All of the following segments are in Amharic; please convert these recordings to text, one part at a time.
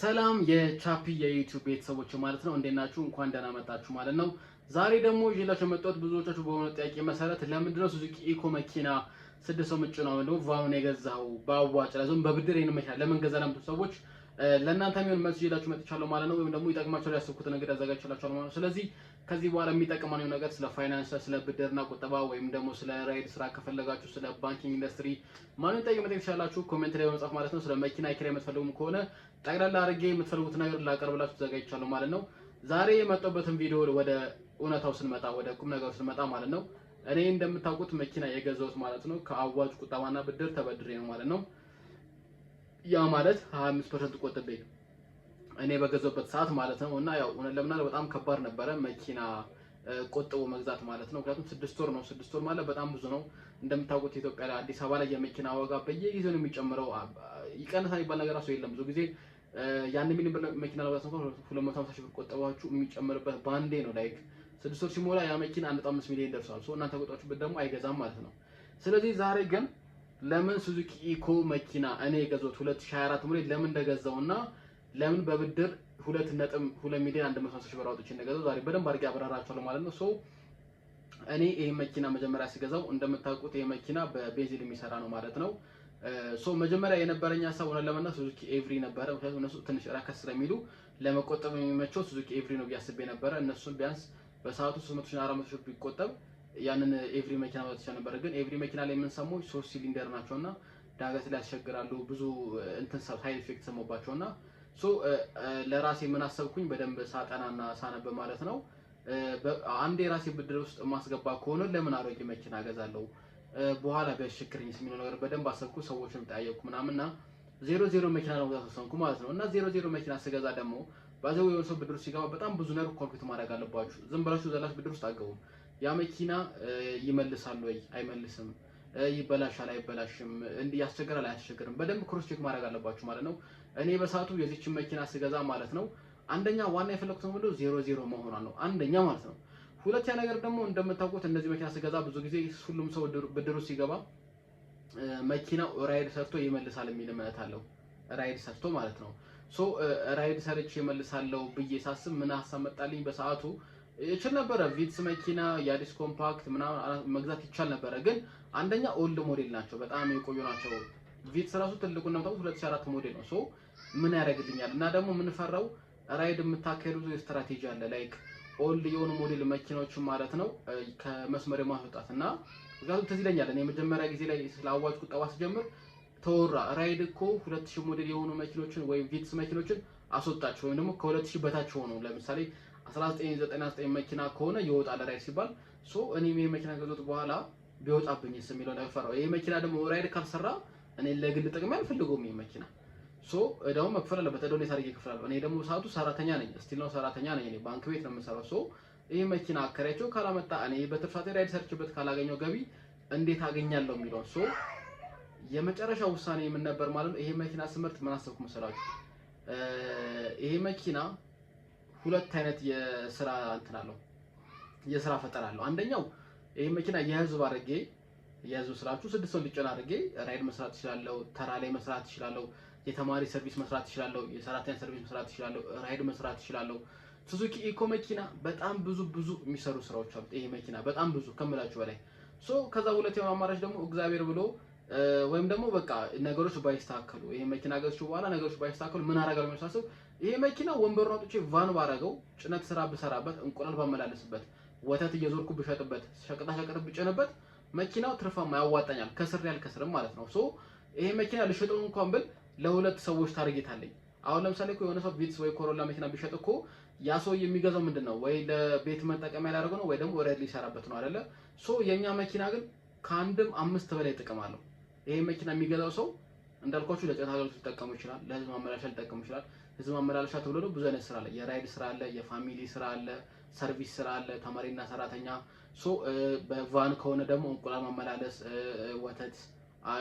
ሰላም የቻፒ የ YouTube ቤተሰቦች ማለት ነው፣ እንዴት ናችሁ? እንኳን ደህና መጣችሁ ማለት ነው። ዛሬ ደግሞ ይዤላችሁ የመጣሁት ብዙዎቻችሁ በሆነ ጥያቄ መሰረት ለምንድነው ሱዙኪ ኢኮ መኪና ስድስት ሰው ምጭነው ወይ ደግሞ van ኡን የገዛው በአዋጭ ላይ በብድር ይሄን መኪና ለምን ገዛ ለምትሉ ሰዎች ለእናንተ የሚሆን መልስ ይዤላችሁ መጥቻለሁ ማለት ነው። ወይም ደግሞ ይጠቅማችኋል ያሰብኩትን ነገር አዘጋጅቼላችኋለሁ ማለት ነው። ስለዚህ ከዚህ በኋላ የሚጠቅመን ነገር ስለ ፋይናንስ፣ ስለ ብድርና ቁጠባ ወይም ደግሞ ስለ ራይድ ስራ ከፈለጋችሁ ስለ banking industry ማንኛውንም ጥያቄ መጠየቅ ትችላላችሁ፣ comment ላይ በመጻፍ ማለት ነው። ስለ መኪና ኪራይ የምትፈልጉም ከሆነ ጠቅላላ አድርጌ የምትፈልጉት ነገር ላቀርብላችሁ ተዘጋጅቻለሁ ማለት ነው። ዛሬ የመጣሁበትን ቪዲዮ ወደ እውነታው ስንመጣ፣ ወደ ቁም ነገሩ ስንመጣ ማለት ነው፣ እኔ እንደምታውቁት መኪና የገዛሁት ማለት ነው ከአዋጭ ቁጠባና ብድር ተበድሬ ነው ማለት ነው። ያ ማለት 25% ቆጥቤ እኔ በገዛሁበት ሰዓት ማለት ነው። እና ያው እውነት ለመናገር በጣም ከባድ ነበረ መኪና ቆጥቦ መግዛት ማለት ነው። ምክንያቱም 6 ወር ነው። 6 ወር ማለት በጣም ብዙ ነው። እንደምታውቁት ኢትዮጵያ ላይ፣ አዲስ አበባ ላይ የመኪና ዋጋ በየጊዜው ነው የሚጨምረው። ይቀንሳል የሚባል ነገር ራሱ የለም። ብዙ ጊዜ የ1 ሚሊዮን ብር መኪና ለመግዛት እንኳን 250 ሺህ ብር ቆጠባችሁ የሚጨምርበት ባንዴ ነው። Like 6 ወር ሲሞላ ያ መኪና 1.5 ሚሊዮን ደርሷል። So እናንተ ቆጣችሁበት ደግሞ አይገዛም ማለት ነው። ስለዚህ ዛሬ ግን ለምን ሱዙኪ ኢኮ መኪና እኔ የገዛሁት 2024 ሞዴል ለምን እንደገዛውና ለምን በብድር 2.2 ሚሊዮን 150 ሺህ ብር አውጥቼ እንደገዛው ዛሬ በደንብ አድርጌ አብራራችኋለሁ ማለት ነው። So እኔ ይሄ መኪና መጀመሪያ ሲገዛው እንደምታውቁት ይሄ መኪና በቤንዚን የሚሰራ ነው ማለት ነው። So መጀመሪያ የነበረኝ ሀሳብ ሆነ ለመና ሱዙኪ ኤቭሪ ነበረ። ምክንያቱም እነሱ ትንሽ ረከስ ስለሚሉ ለመቆጠብ የሚመቸው ሱዙኪ ኤቭሪ ነው ብዬ አስቤ ነበረ። እነሱን ቢያንስ በሰዓቱ 300 ሺህ፣ 400 ሺህ ቢቆጠብ ያንን ኤቭሪ መኪና ማለት ይቻላል ነበረ። ግን ኤቭሪ መኪና ላይ የምንሰማው ሶስት ሲሊንደር ናቸውና ዳገት ላይ ያስቸግራሉ። ብዙ እንትን side effect ሰሞባቸውና so ለራሴ ምን አሰብኩኝ በደንብ ሳጠናና ሳነብ ማለት ነው፣ አንዴ የራሴ ብድር ውስጥ የማስገባ ከሆነ ለምን አሮጌ መኪና እገዛለሁ? በኋላ ቢያስቸግረኝስ የሚለው ነገር በደንብ አሰብኩ። ሰዎችንም ጠያየኩ ምናምንና ዜሮ ዜሮ መኪና ለመግዛት ወሰንኩ ማለት ነው። እና ዜሮ ዜሮ መኪና ስገዛ ደግሞ ባዘው የሆነ ሰው ብድር ሲገባ በጣም ብዙ ነገር calculate ማድረግ አለባችሁ። ዝም ብላችሁ ዘላችሁ ብድር ውስጥ አትገቡም። ያ መኪና ይመልሳል ወይ አይመልስም፣ ይበላሻል አይበላሽም፣ እንዲህ ያስቸግራል አያስቸግርም፣ በደንብ cross check ማድረግ አለባችሁ ማለት ነው። እኔ በሰዓቱ የዚችን መኪና ስገዛ ማለት ነው አንደኛ ዋና የፈለኩት ምንድነው ዜሮ ዜሮ መሆኗን ነው አንደኛ ማለት ነው። ሁለተኛ ነገር ደግሞ እንደምታውቁት እነዚህ መኪና ስገዛ ብዙ ጊዜ ሁሉም ሰው ብድሩ ሲገባ መኪናው ራይድ ሰርቶ ይመልሳል የሚል እምነት አለው። ራይድ ሰርቶ ማለት ነው። So ራይድ ሰርቼ እመልሳለሁ ብዬ ሳስብ ምን ሀሳብ መጣልኝ በሰዓቱ? እችል ነበረ ቪትስ መኪና፣ ያሪስ ኮምፓክት ምናምን መግዛት ይቻል ነበረ። ግን አንደኛ old model ናቸው፣ በጣም የቆዩ ናቸው። ቪትስ ራሱ ትልቁ እንደምታውቁት 2004 ሞዴል ነው። So ምን ያደርግልኛል? እና ደግሞ የምንፈራው ራይድ የምታካሄዱት ስትራቴጂ አለ፣ like old የሆኑ ሞዴል መኪናዎችን ማለት ነው ከመስመር የማስወጣት። እና ምክንያቱም ትዝ ይለኛል እኔ የመጀመሪያ ጊዜ ላይ ስለ አዋጭ ቁጠባ ስጀምር ተወራ፣ ራይድ እኮ 2000 ሞዴል የሆኑ መኪኖችን ወይም ቪትስ መኪኖችን አስወጣቸው ወይም ደግሞ ከ2000 በታች ሆኑ፣ ለምሳሌ 1999 መኪና ከሆነ ይወጣል ራይድ ሲባል፣ so እኔም ይሄ መኪና ገዞት በኋላ ቢወጣብኝስ የሚለው ነገር ፈራሁ። ይሄ መኪና ደግሞ ራይድ ካልሰራ እኔ ለግል ጥቅም አልፈልገውም ይሄ መኪና፣ so እዳውን መክፈል አለበት። እዳውን አድርጌ እከፍላለሁ። እኔ ደግሞ ሰዓቱ ሰራተኛ ነኝ፣ still ነው ሰራተኛ ነኝ። እኔ ባንክ ቤት ነው የምሰራው። So ይሄ መኪና አከራይቼው ካላመጣ፣ እኔ በትርፍ ሰዓቴ ራይድ ሰርቼበት ካላገኘው ገቢ እንዴት አገኛለሁ የሚለውን፣ so የመጨረሻ ውሳኔ ምን ነበር ማለት ነው? ይሄ መኪና ስመርጥ ምን አሰብኩ መሰላችሁ? ይሄ መኪና ሁለት አይነት የስራ እንትን አለው፣ የስራ ፈጠራ አለው። አንደኛው ይሄ መኪና የህዝብ አድርጌ፣ የህዝብ ስላችሁ ስድስት ሰው እንዲጭን አድርጌ ራይድ መስራት እችላለሁ፣ ተራ ላይ መስራት እችላለሁ፣ የተማሪ ሰርቪስ መስራት እችላለሁ፣ የሰራተኛ ሰርቪስ መስራት እችላለሁ፣ ራይድ መስራት እችላለሁ። ሱዙኪ ኢኮ መኪና በጣም ብዙ ብዙ የሚሰሩ ስራዎች አሉት። ይሄ መኪና በጣም ብዙ ከምላችሁ በላይ። So ከዛ ሁለተኛው አማራጭ ደግሞ እግዚአብሔር ብሎ ወይም ደግሞ በቃ ነገሮች ባይስተካከሉ፣ ይሄ መኪና ገዝቼ በኋላ ነገሮች ባይስተካከሉ ምን አደርጋለሁ የሚለው ሳስብ ይሄ መኪና ወንበሩን አውጥቼ van ባረገው፣ ጭነት ስራ ብሰራበት፣ እንቁላል ባመላለስበት፣ ወተት እየዞርኩ ብሸጥበት፣ ሸቀጣ ሸቀጥ ብጭንበት መኪናው ትርፋማ ያዋጣኛል፣ ከስሬ አልከስርም ማለት ነው። So ይሄ መኪና ልሸጠው እንኳን ብል ለሁለት ሰዎች target አለኝ። አሁን ለምሳሌ እኮ የሆነ ሰው ቪትስ ወይ ኮሮላ መኪና ቢሸጥ እኮ ያ ሰው የሚገዛው ምንድን ነው? ወይ ለቤት መጠቀሚያ ሊያደርገው ነው ወይ ደግሞ ራይድ ሊሰራበት ነው አይደለ? So የኛ መኪና ግን ከአንድም አምስት በላይ ጥቅም አለው። ይሄ መኪና የሚገዛው ሰው እንዳልኳችሁ ለጭነት አገልግሎት ሊጠቀሙ ይችላል፣ ለህዝብ ማመላለሻ ሊጠቀሙ ይችላል። ህዝብ ማመላለሻ ተብሎ ደግሞ ብዙ አይነት ስራ አለ። የራይድ ስራ አለ፣ የ family ስራ አለ፣ ሰርቪስ ስራ አለ፣ ተማሪና ሰራተኛ። So በ van ከሆነ ደግሞ እንቁላል ማመላለስ፣ ወተት፣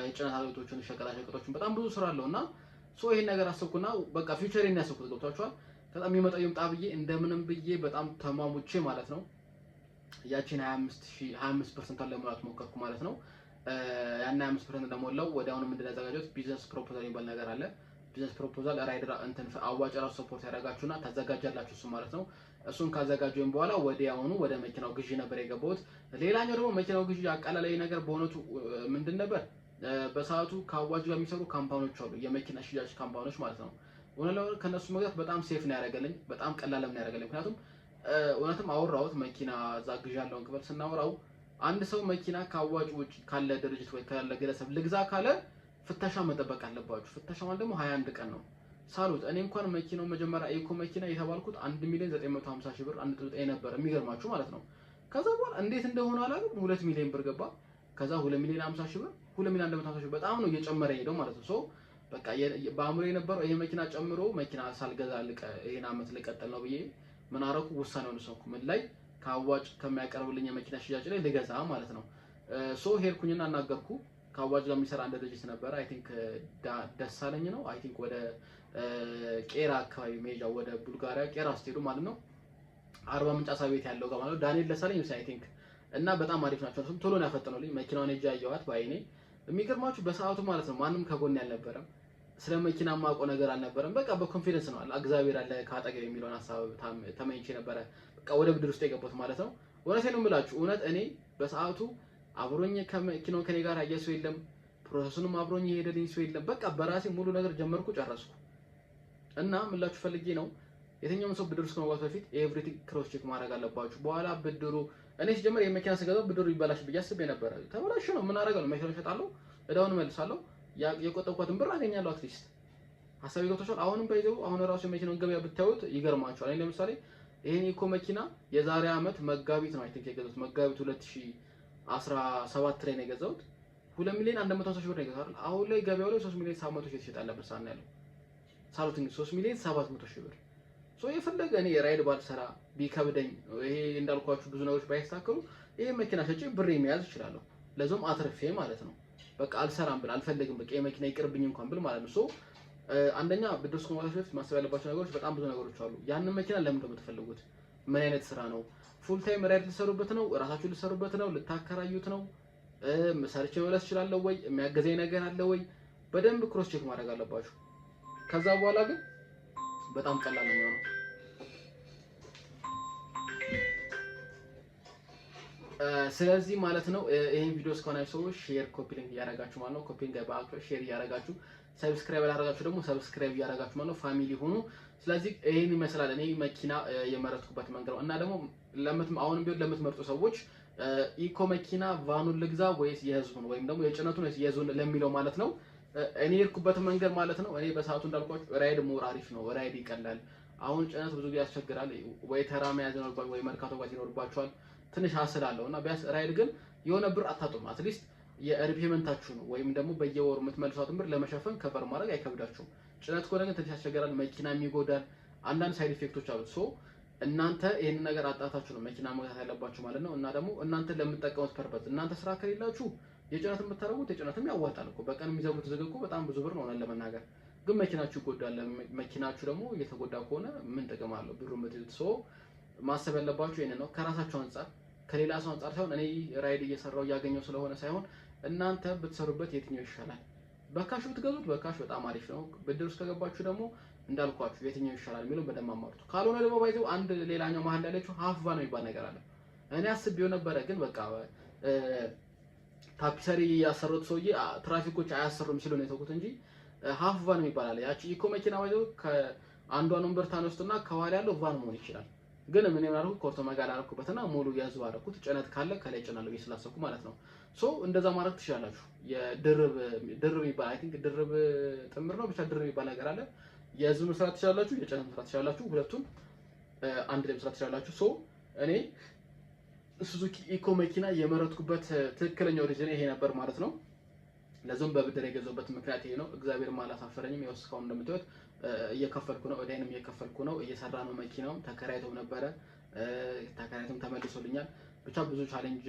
የጭነት አገልግሎቶችን፣ ሸቀጣ ሸቀጦችን፣ በጣም ብዙ ስራ አለው። እና so ይሄን ነገር አሰብኩና በቃ future ኤን ያሰብኩት ገብቷችኋል። ከዛ የሚመጣው ይምጣ ብዬ እንደምንም ብዬ በጣም ተሟሙቼ ማለት ነው ያቺን 25% ለመሙላት ሞከርኩ ማለት ነው። ያን 25% እንደሞላው ወዲያውኑ ምንድን ያዘጋጀሁት business proposal የሚባል ነገር አለ። Business proposal ራይድ እንትን አዋጭ ራሱ support ያደርጋችሁና ታዘጋጃላችሁ እሱ ማለት ነው። እሱን ካዘጋጀን በኋላ ወዲያውኑ ወደ መኪናው ግዢ ነበር የገባሁት። ሌላኛው ደግሞ መኪናው ግዢ አቃላላይ ነገር በእውነቱ ምንድን ነበር፣ በሰዓቱ ከአዋጭ ጋር የሚሰሩ company ዎች አሉ፣ የመኪና ሽያጭ company ዎች ማለት ነው። እውነት ለመናገር ከእነሱ መግዛት በጣም safe ነው ያደረገልኝ፣ በጣም ቀላልም ነው ያደረገልኝ። ምክንያቱም እውነትም አወራሁት፣ መኪና እዛ ግዢ ያለውን ክፍል ስናወራው አንድ ሰው መኪና ከአዋጭ ውጭ ካለ ድርጅት ወይ ካለ ግለሰብ ልግዛ ካለ ፍተሻ መጠበቅ አለባችሁ። ፍተሻ ማለት ደግሞ 21 ቀን ነው ሳሉት። እኔ እንኳን መኪናው መጀመሪያ eco መኪና የተባልኩት 1 ሚሊዮን 950 ሺህ ብር 1.9 ነበር፣ የሚገርማችሁ ማለት ነው። ከዛ በኋላ እንዴት እንደሆነ አላውቅም 2 ሚሊዮን ብር ገባ። ከዛ 2 ሚሊዮን 50 ሺህ ብር፣ 2 ሚሊዮን 150 ሺህ ብር፣ በጣም ነው እየጨመረ ሄደው ማለት ነው። So በቃ በአእምሮ የነበረው ይሄ መኪና ጨምሮ መኪና ሳልገዛ ይሄን አመት ልቀጥል ነው ብዬ ምን አደረኩ? ውሳኔውን ወሰንኩ። ምን ላይ? ከአዋጭ ከሚያቀርብልኝ የመኪና ሽያጭ ላይ ልገዛ ማለት ነው። So ሄድኩኝና አናገርኩ። ከአዋጭ ጋር የሚሰራ አንድ ድርጅት ነበረ። I think ደሳለኝ ነው። I think ወደ ቄራ አካባቢ መሄጃ ወደ ቡልጋሪያ ቄራ ስትሄዱ ማለት ነው። 40 ምንጭ አሳ ቤት ያለው ጋር ማለት ነው። ዳንኤል ደሳለኝ ይመስለኝ I think። እና በጣም አሪፍ ናቸው። እሱም ቶሎ ነው ያፈጠኑልኝ። መኪናውን ሄጄ አየኋት በአይኔ። የሚገርማችሁ በሰዓቱ ማለት ነው ማንም ከጎን ያልነበረም፣ ስለ መኪና የማውቀው ነገር አልነበረም። በቃ በ confidence ነው አለ፣ እግዚአብሔር አለ ከአጠገብ የሚለውን ሀሳብ ተመኝቼ ነበረ። በቃ ወደ ብድር ውስጥ የገባሁት ማለት ነው። እውነቴን ነው የምላችሁ። እውነት እኔ በሰዓቱ አብሮኝ ከመኪናው ከኔ ጋር ያየ ሰው የለም። Process ኡንም አብሮኝ የሄደልኝ ሰው የለም። በቃ በራሴ ሙሉ ነገር ጀመርኩ፣ ጨረስኩ። እና ምላችሁ ፈልጌ ነው የትኛውም ሰው ብድር ውስጥ ከመግባት በፊት everything cross check ማድረግ አለባችሁ። በኋላ ብድሩ እኔ ሲጀመር የመኪና ስገዛው ብድሩ ይበላሽ ብዬ አስቤ ነበረ። ተበላሽ ነው ምን አደርጋለሁ? መኪናውን እሸጣለሁ፣ እዳውን እመልሳለሁ፣ የቆጠብኳትን ብር አገኛለሁ። At least ሀሳብ ገብቶሻል። አሁንም በይዘው አሁን ራሱ የመኪናውን ገበያ ብታዩት ይገርማችኋል። እኔ ለምሳሌ ይሄን eco መኪና የዛሬ ዓመት መጋቢት ነው I think የገዛሁት፣ መጋቢት 2017 ላይ ነው የገዛሁት። 2 ሚሊዮን 150 ሺህ ብር ነው የገዛሁት። አሁን ላይ ገበያው ላይ 3 ሚሊዮን 700 ሺህ የተሸጠ ያለበት ሰዓት ነው ያለው። ሳሉት እንግዲህ 3 ሚሊዮን 700 ሺህ ብር። So የፈለገ እኔ ራይድ ባልሰራ፣ ቢከብደኝ፣ ይሄ እንዳልኳችሁ ብዙ ነገሮች ባይስተካከሉ ይሄ መኪና ሸጬ ብር መያዝ እችላለሁ። ለዛውም አትርፌ ማለት ነው። በቃ አልሰራም ብል፣ አልፈልግም፣ በቃ ይሄ መኪና ይቅርብኝ እንኳን ብል ማለት ነው። So አንደኛ ብድር ውስጥ ከመግባታችሁ በፊት ማሰብ ያለባቸው ነገሮች በጣም ብዙ ነገሮች አሉ። ያንን መኪና ለምን ነው የምትፈልጉት? ምን አይነት ስራ ነው? Full time ራይድ ልትሰሩበት ነው? እራሳችሁ ልትሰሩበት ነው? ልታከራዩት ነው? ሰርቼ መመለስ እችላለሁ ወይ? የሚያገዘኝ ነገር አለ ወይ? በደንብ cross check ማድረግ አለባችሁ። ከዛ በኋላ ግን በጣም ቀላል ነው የሚሆነው። ስለዚህ ማለት ነው ይሄን ቪዲዮ እስከሆነ ሰዎች share፣ copy link እያደረጋችሁ ማለት ነው። Copy link በአክሎ share እያደረጋችሁ፣ subscribe ያላደረጋችሁ ደግሞ subscribe እያደረጋችሁ ማለት ነው። Family ሁኑ። ስለዚህ ይሄን ይመስላል እኔ መኪና የመረጥኩበት መንገድ ነው። እና ደግሞ አሁንም ቢሆን ለምትመርጡ ሰዎች eco መኪና van ኡን ልግዛ ወይስ የህዝቡን ወይም ደግሞ የጭነቱን ወይስ የህዝቡን ለሚለው ማለት ነው እኔ የሄድኩበት መንገድ ማለት ነው። እኔ በሰዓቱ እንዳልኳችሁ ራይድ more አሪፍ ነው። ራይድ ይቀላል። አሁን ጭነት ብዙ ጊዜ ያስቸግራል። ወይ ተራ መያዝ ይኖርባችኋል፣ ወይ መርካቶ ጋር ይኖርባችኋል። ትንሽ hassle አለው። እና ቢያንስ ራይድ ግን የሆነ ብር አታጡም። At least የ repayment ኣችሁ ነው ወይም ደግሞ በየወሩ የምትመልሷትን ብር ለመሸፈን cover ማድረግ አይከብዳችሁም። ጭነት ከሆነ ግን ትንሽ ያስቸግራል። መኪናም ይጎዳል። አንዳንድ side effect ኦች አሉት። So እናንተ ይህንን ነገር አጣርታችሁ ነው መኪና መግዛት ያለባችሁ ማለት ነው። እና ደግሞ እናንተ ለምትጠቀሙት purpose፣ እናንተ ስራ ከሌላችሁ የጭነት የምታደርጉት የጭነትም ያዋጣል እኮ። በቀን የሚዘጉት ዝግ እኮ በጣም ብዙ ብር ነው። እውነት ለመናገር ግን መኪናችሁ ይጎዳል። መኪናችሁ ደግሞ እየተጎዳ ከሆነ ምን ጥቅም አለው ብሩ የምትይዙት? So ማሰብ ያለባችሁ ይሄንን ነው፣ ከራሳችሁ አንጻር፣ ከሌላ ሰው አንጻር ሳይሆን፣ እኔ ራይድ እየሰራው እያገኘው ስለሆነ ሳይሆን እናንተ ብትሰሩበት የትኛው ይሻላል? በ cash ብትገዙት በ cash በጣም አሪፍ ነው። ብድር ውስጥ ከገባችሁ ደግሞ እንዳልኳችሁ የትኛው ይሻላል የሚለውን በደንብ አማርጡ። ካልሆነ ደግሞ ባይዘው አንድ ሌላኛው መሀል ያለችው half van የሚባል ነገር አለ። እኔ አስቤው ነበረ ግን በቃ ታፒሰሪ ያሰሩት ሰውዬ ትራፊኮች አያሰሩም ሲሉ ነው የተውኩት እንጂ half van የሚባል አለ። ያቺ eco መኪና ባይዘው ከአንዷን ወንበር ታነስቱና ከኋላ ያለው van መሆን ይችላል። ግን ምን ያልኩት ኮርቶ መጋል አደረኩበትና ሙሉ የህዝብ አደረኩት። ጭነት ካለ ከላይ ጭናለሁ ብዬ ስላሰብኩ ማለት ነው። So እንደዛ ማድረግ ትችላላችሁ። የድርብ ድርብ ይባል I think ድርብ ጥምር ነው፣ ብቻ ድርብ የሚባል ነገር አለ። የህዝብ መስራት ትችላላችሁ፣ የጭነት መስራት ትችላላችሁ። ሁለቱም አንድ ላይ መስራት ትችላላችሁ። So እኔ ሱዙኪ eco መኪና የመረጥኩበት ትክክለኛው reason ይሄ ነበር ማለት ነው። ለዚሁም በብድር የገዛሁበት ምክንያት ይሄ ነው። እግዚአብሔርም አላሳፈረኝም። ያው እስካሁን እንደምታዩት እየከፈልኩ ነው፣ እዳዬንም እየከፈልኩ ነው። እየሰራ ነው። መኪናውም ተከራይቶም ነበረ፣ ተከራይቶም ተመልሶልኛል። ብቻ ብዙ challenge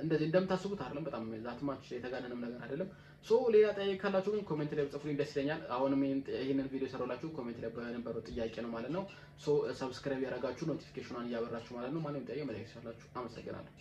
እንደዚህ እንደምታስቡት አይደለም። በጣም that much የተጋነነም ነገር አይደለም። So ሌላ ጥያቄ ካላችሁ ግን comment ላይ ብጽፉልኝ ደስ ይለኛል። አሁንም ይሄንን ቪዲዮ የሰራሁላችሁ comment ላይ በነበረው ጥያቄ ነው ማለት ነው። So subscribe ያደረጋችሁ notification ኗን እያበራችሁ ማለት ነው። ማንም ጥያቄ መጠየቅ ትችላላችሁ። አመሰግናለሁ።